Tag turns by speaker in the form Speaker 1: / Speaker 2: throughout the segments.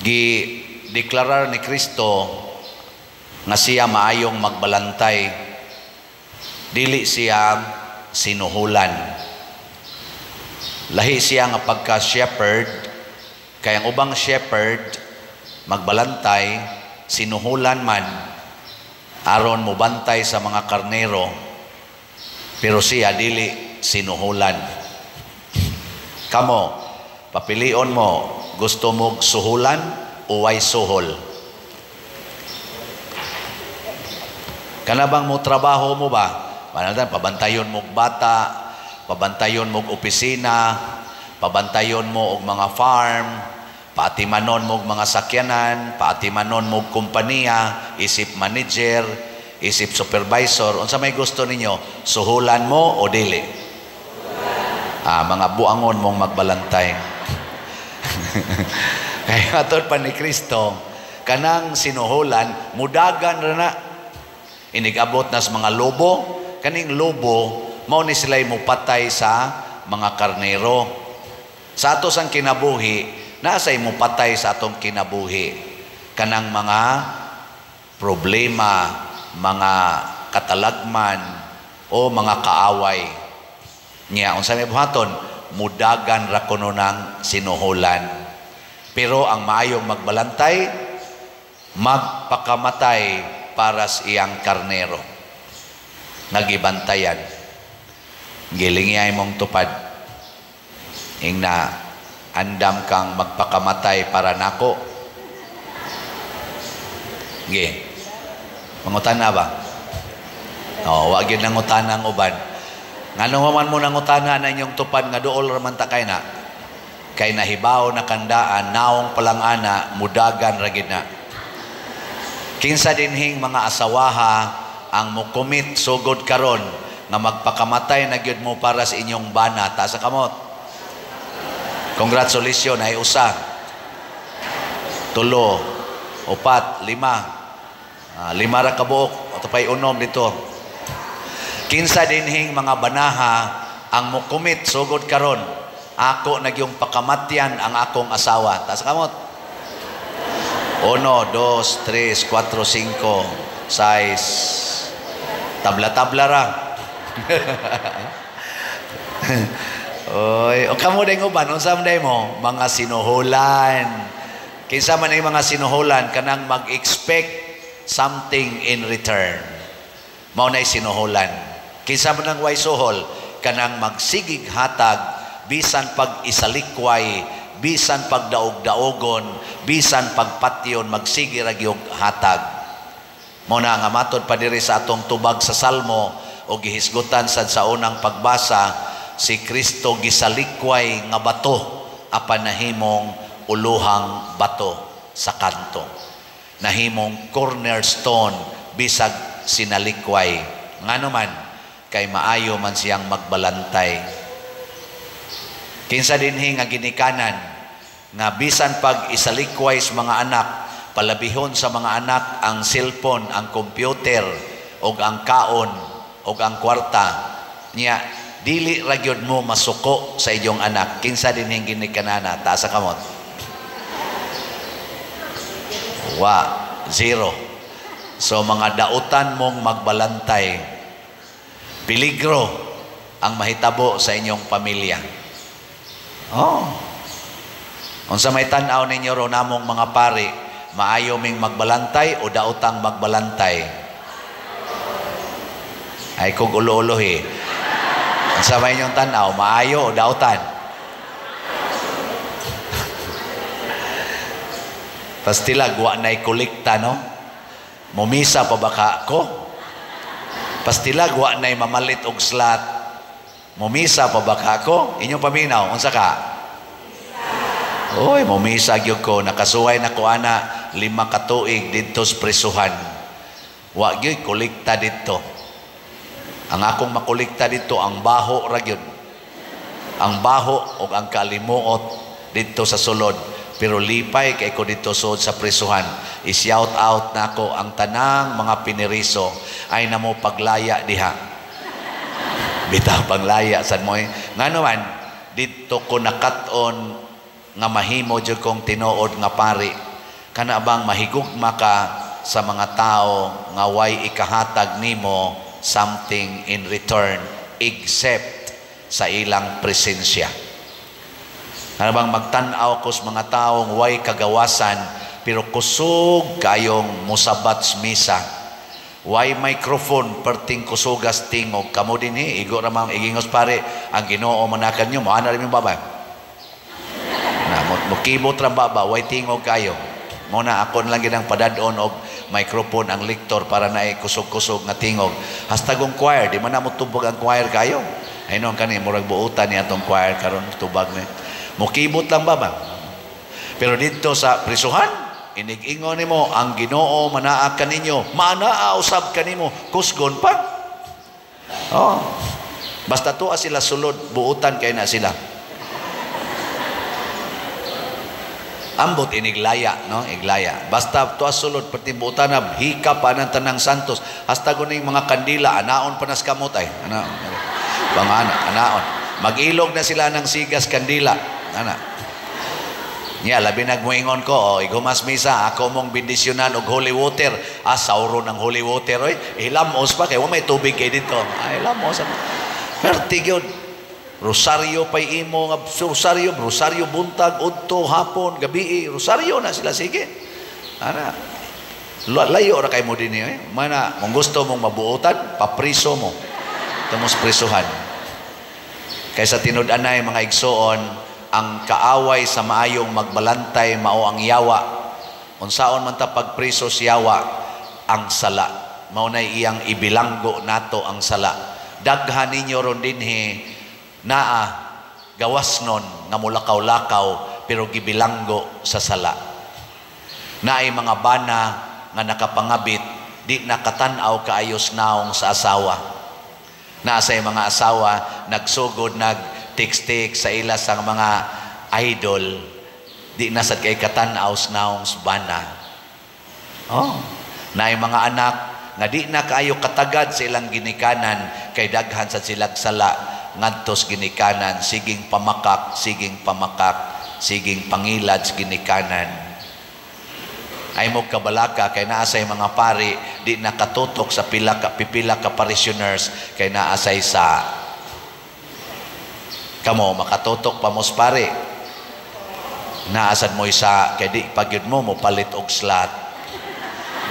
Speaker 1: Gi deklarar ni Kristo nga siya maayong magbalantay, dili siya sinuhulan. Lahi siya nga pagka shepherd, kay ang ubang shepherd magbalantay, sinuhulan man aron mobantay sa mga karnero, pero siya dili sinuhulan. Kamo, papilion mo, gusto mo suhulan o way suhol? Kanabang mo trabaho mo ba? Panaltan, pabantayon mo bata, pabantayon mo opisina, pabantayon mo og mga farm, paatimanon mo og mga sakyanan, paatimanon mo og kompanya, isip manager, isip supervisor. Unsa may gusto ninyo? Suhulan mo o dili? Mga buangon mong magbalantay. Kaya atod pa ni Kristo, kanang sinuhulan, mudagan ra na. Inigabot nas mga lobo, kaning lobo, mao ni sila'y mupatay sa mga karnero. Sa ato sang kinabuhi, nasa'y mupatay sa atong kinabuhi. Kanang mga problema, mga katalagman, o mga kaaway. Nya, unsa may buhaton, mudagan ra kuno ng sinuhulan. Pero ang maayong magbalantay, magpakamatay para sa iyang karnero. Nagibantayan. Gilingiyay mong tupad. Ingna, andam kang magpakamatay para nako. Gi. Mangutana ba? Oh, wa gyud nangutana ang uban. Ngano man mo nangutana na inyong tupad nga duol ra man ta kay na? Kay nahibaw na kandaan, naong palang ana, mudagan ra gid na. Kinsa dinhing mga asawaha ang mokomit sugod karon nga magpakamatay na gyud mo para sa inyong bana, taas sa kamot. Congratulations, ay usa, tulo, upat, lima. Lima ra kabuok, atupay unom dito. Kinsa dinhing mga banaha ang mokomit sugod karon, ako nagyong pakamatyan ang akong asawa. Taas sa kamot. 1, 2, 3, 4, 5, 6. Tabla-tabla ra. Oy, o kamo day uban, unsa man day mo? Mga sinuhulan. Kinsa man ay mga sinuhulan kanang mag-expect something in return. Mao nay sinuhulan. Kinsa man ang way suhol, kanang magsigig hatag bisan pag isalikway, bisan pagdaog-daogon, bisan pagpatyon, magsige ra gyud hatag. Mao na nga matod pa diri sa atong tubag sa Salmo o gihisgutan sad sa unang pagbasa, si Kristo gisalikway nga bato apan nahimong uluhang bato sa kanto. Nahimong cornerstone bisag sinalikway. Ngano man kay maayo man siyang magbalantay. Kinsa dinhi nga ginikanan nga bisan pag isalikway sa mga anak, palabihon sa mga anak ang cellphone, ang computer, og ang kaon, og ang kwarta, niya dili ra gyud mo masuko sa inyong anak. Kinsa dinhi ginikanana? Taas sa kamot. Wa, zero. So mga dautan mong magbalantay, peligro ang mahitabo sa inyong pamilya. Oh. Unsa may tan-aw ninyo ro namong mga pari, maayo ming magbalantay o daotang magbalantay? Ay kog ulo-ulohi. Unsa may inyong tan-aw, maayo o daotan? Pastilag wa nay kolekta, no? Mumisa pa ba ka ko? Pastilag wa nay mamalit og slat. Mumisa pa ba ka ko? Inyong paminaw, unsa ka? Oy, mumisa gyud ko, nakasuway na ko ana 5 ka tuig didto sa presuhan. Wa gyud kolekta didto. Ang akong makolekta didto ang baho ra gyud. Ang baho og ang kalimuot didto sa sulod. Pero lipay kay ko didto sud sa presuhan. I-shout out nako ang tanang mga piniriso ay namo paglaya diha. Bitaw panglaya sad mo. Ngano man didto ko nakat-on nga mahimo jud kong tinuod nga pari. Kana bang mahigugma ka sa mga tao nga way ikahatag nimo something in return except sa ilang presensya. Kana bang magtan-aw ko sa mga tawo nga way kagawasan pero kusog kayong musabat sa misa. Way microphone, perting kusugas tingog. Kamo dinhi, igo ra mang igingos pare, ang Ginoo manakan nyo, moana rin yung baba. Na mo mokibot ra baba, way tingog kayo. Mo na ako na lang ginang padadon og microphone ang lector para naay kusog-kusog nga tingog. Hastagong choir, di man na mo tubag ang choir kayo. Ay noon kani murag buutan ni atong choir karon, tubag ni. Mokibot lang baba. Pero dito sa prisuhan, inig-ingon nimo ang Ginoo manaa kaninyo, manaa usab kanimo, kusgon pa. Oh. Basta tuwa sila sulod, buutan kay na sila. Ambot iniglaya, no? Iglaya. Basta tuwa sulod perti buutan na hika pa ng tanang santos. Hasta guning mga kandila anaon pa nas kamot ay. Ana. Bangana, anaon. Mag-ilog na sila ng sigas kandila. Ana. Nya labi nagmuingon ko, oh, igumas misa, ako mong bendisyonan og holy water. Ah, sauro ng holy water oy. Hilamos pa kay wa may tubig kay dito. Ay hilamos. Perti gyud. Rosaryo pay imo nga rosaryo, rosaryo buntag, udto, hapon, gabi, rosaryo na sila sige. Ana. Layo ra kay mo dinhi eh. Mana kung gusto mong mabuotan, papriso mo. Tungos prisuhan. Kaysa tinud-anay mga igsoon, ang kaaway sa maayong magbalantay mao ang yawa. Unsaon man ta pagpriso sa yawa, ang sala. Mao nay iyang ibilanggo nato ang sala. Daghan ninyo ron dinhi naa gawas nun nga mulakaw-lakaw pero gibilanggo sa sala. Naay mga bana nga nakapangabit, di nakatan-aw kaayos naong sa asawa. Naa say mga asawa nagsugod nag text-text sa ila sang mga idol, di na sad kay katan-aw sa naong sa bana. Oh, naay mga anak nga di na kaayo katagad sa ilang ginikanan kay daghan sad silag sala ngadtos ginikanan, siging pamakak, siging pamakak, siging pangilad sa ginikanan. Ay mo kabalaka kay naa say mga pari di nakatutok sa pila ka pipila ka parishioners kay naa say sa kamo makatutok pa mos pare. Naasad mo isa kay di pagyud mo mopalit og slot.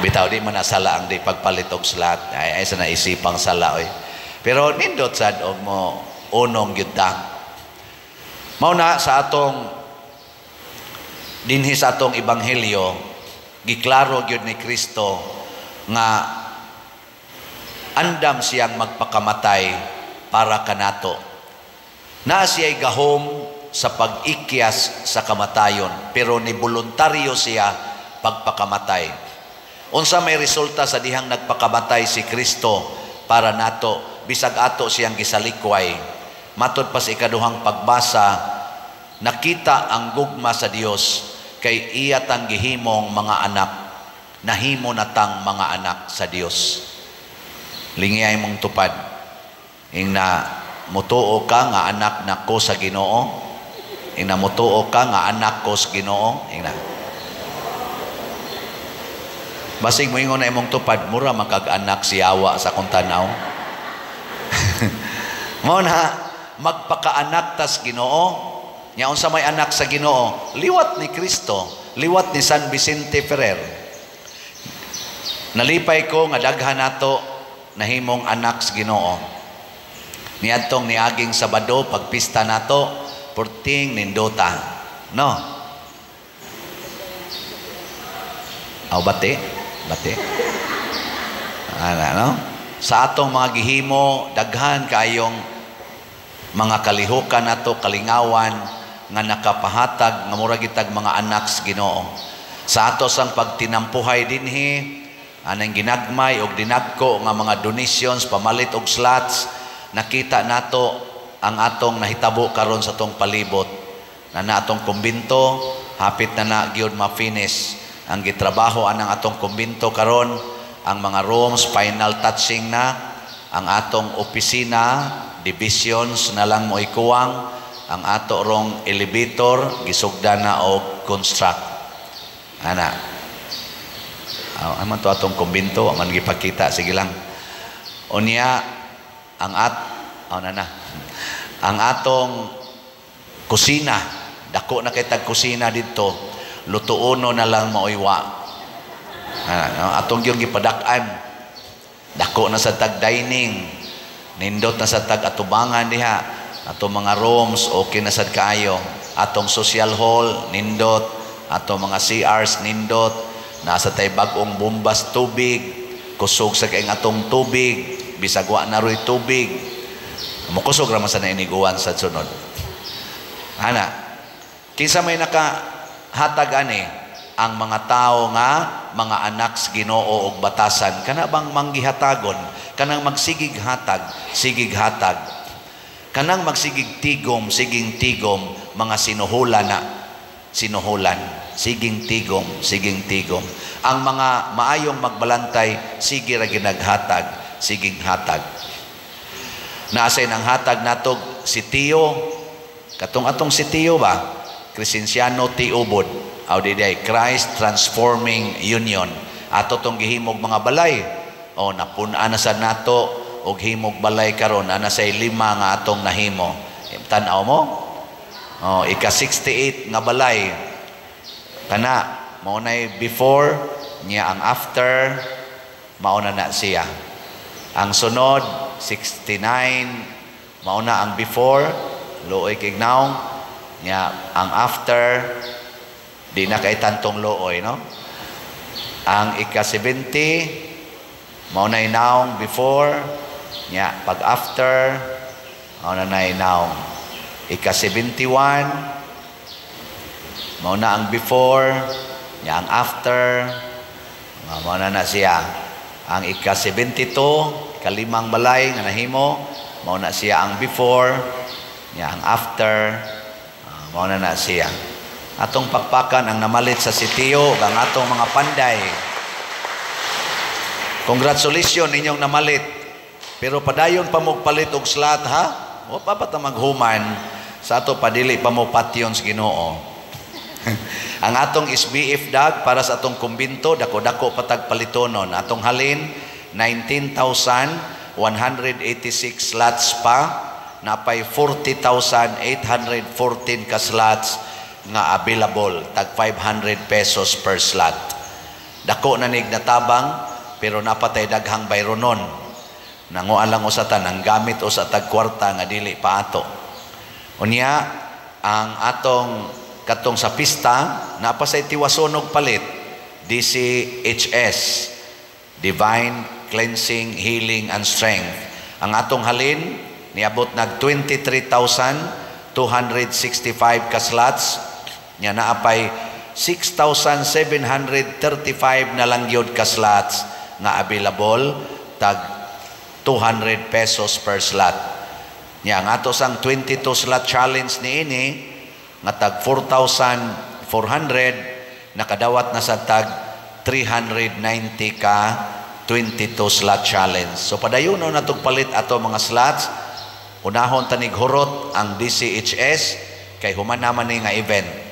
Speaker 1: Bitaw di man nasala ang di pagpalit og slot. Ay, ay sa naisipang sala oy. Pero nindot sad og mo unong gyud ta. Mao na sa atong dinhi sa atong ebanghelyo, giklaro gyud ni Kristo nga andam siyang magpakamatay para kanato. Naa siya'y gahom sa pag-ikyas sa kamatayon, pero ni voluntaryo siya pagpakamatay. Unsa may resulta sa dihang nagpakamatay si Kristo para nato, bisag ato siyang gisalikway? Matod pa sa ikaduhang pagbasa, nakita ang gugma sa Dios kay iya tang gihimong mga anak, nahimo na tang mga anak sa Dios. Lingiyay mong tupad. Ingna mutuo ka nga anak nako sa Ginoo. Ingna mutuo ka nga anak ko sa Ginoo. Ingna. Basig moingon na imong tupad, mura makag-anak si Yawa sa akong tanaw. Mao na magpakaanak tas Ginoo. Nya unsa may anak sa Ginoo? Liwat ni Kristo, liwat ni San Vicente Ferrer. Nalipay ko nga daghan nato nahimong anak sa Ginoo. Niadtong niaging Sabado pagpista nato, perting nindota. No? Aw bati? Bati. Ana, no? Sa atong mga gihimo, daghan kayong mga kalihukan nato, kalingawan nga nakapahatag nga mura gitag mga anak sa Ginoo. Sa ato sang pagtinampuhay dinhi, anang ginagmay og dinagko nga mga donations, pamalit og slots, nakita nato ang atong nahitabo karon sa atong palibot. Na na atong kumbinto, hapit na na gyud ma-finish ang gitrabaho anang atong kumbinto karon, ang mga rooms final touching na, ang atong opisina divisions na lang mo ikuwang, ang ato rong elevator gisugda na og construct. Ana. Aman to atong kumbinto, aman gipakita, sige lang. Unya ang at oh, na na. Ang atong kusina, dako na kay tag kusina didto, lutuono na lang mauywa. Ah, no? Atong yung gipadak-an. Dako na sa tag dining. Nindot na sa tag atubangan diha. Atong mga rooms okay na sad kaayo. Atong social hall nindot, atong mga CRs nindot, nasa tay bag-ong bombas tubig, kusog sa kay atong tubig, bisag wa na roy tubig. Mokusog ra man sa nainiguan sa sunod. Ana, kinsa may nakahatag ani? Ang mga tao nga mga anak sa Ginoo og batasan, kana bang manggihatagon, kanang magsigig hatag, sigig hatag, kanang magsigig tigom, siging tigom, mga sinuhulan na sinuhulan, siging tigom, siging tigom. Ang mga maayong magbalantay, sige ra ginaghatag, siging hatag. Naasay nang hatag natog si Tio, katong atong si Tio ba? Crescenciano T. Ubod. Aw di Christ Transforming Union. Ato tong gihimog mga balay. O napun-an na sad nato og himog balay karon, ana say lima nga atong nahimo. Tan-aw mo? O ika 68 nga balay. Kana mao nay before niya, ang after mao na na siya. Ang sunod 69, mao na ang before, luoy kay naong niya, ang after di na kay tantong luoy, no? Ang ika 70, mao na naong before niya, pag after mao na nay naong. Ika 71, mao na ang before niya, ang after mao na na siya. Ang ika 72, kalimang balay nga nahimo, mao na siya ang before niya, ang after mao na na siya. Atong pakpakan ang namalit sa sitio ang atong mga panday. Congratulations ninyong namalit. Pero padayon pa mo palit og slot, ha? O pa pa ta maghuman sa ato, padili pa mo patyon sa Ginoo. Ang atong SBF dag para sa atong kumbinto, dako-dako patag palitonon. Atong halin 19,186 slots pa, napay 40,814 ka slots nga available, tag 500 pesos per slot. Dako na nig natabang, pero napatay daghang bayronon. Nanguan lang usatan ang gamit usa tag kwarta nga dili pa ato. Unya ang atong katong sa pista, napasay tiwason og palit, DCHS, Divine Cleansing, Healing and Strength. Ang atong halin niabot nag 23,265 ka slots nya, naapay 6,735 na lang gyud ka slots nga available, tag 200 pesos per slot. Nya ang ato sang 22 slot challenge niini nga tag 4,400, nakadawat na sa tag 390 ka 22 slot challenge. So padayon na natog palit ato mga slots. Unahon tanig hurot ang DCHS kay human naman ni nga event.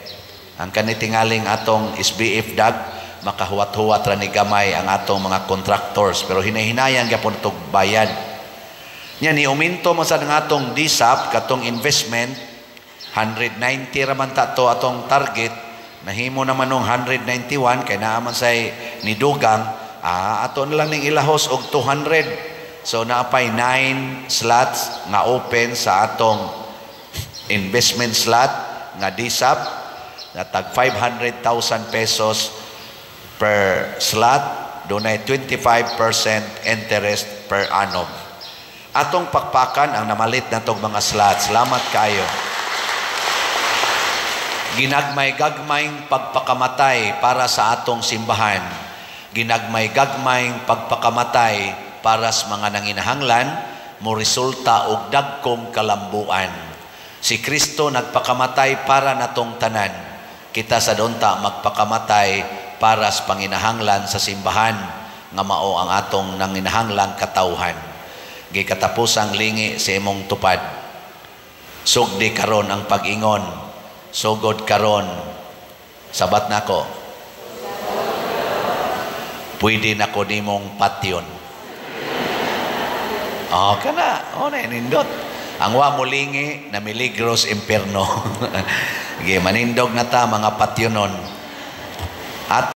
Speaker 1: Ang kanitingaling atong SBF dag, makahuwat-huwat ra ni gamay ang atong mga contractors, pero hinahinayan gyapon tog bayad. Nya ni uminto man sad ang atong DSAP, katong investment, 190 ra man ta to atong target, nahimo naman nung 191 kay naa man say nidugang, ato na lang ning ilahos og 200. So naapay 9 slots nga open sa atong investment slot nga DSAP na tag 500,000 pesos per slot, dunay 25% interest per annum. Atong pakpakan ang namalit natong mga slots. Salamat kayo. Ginagmay-gagmayng pagpakamatay para sa atong simbahan. Ginagmay-gagmayng pagpakamatay para sa mga nanginahanglan, mo resulta og dagkong kalambuan. Si Kristo nagpakamatay para natong tanan. Kita sa donta magpakamatay para sa panginahanglan sa simbahan nga mao ang atong nanginahanglang katawhan. Gikatapusang lingi sa imong tupad. Sugdi karon ang pag-ingon. Sugod karon. Sabat nako. Pwede na ko nimong patyon. Oh, kana. Oh, na nindot. Ang wa molingi na miligro sa impierno. Sige, manindog na ta, mga patyonon. At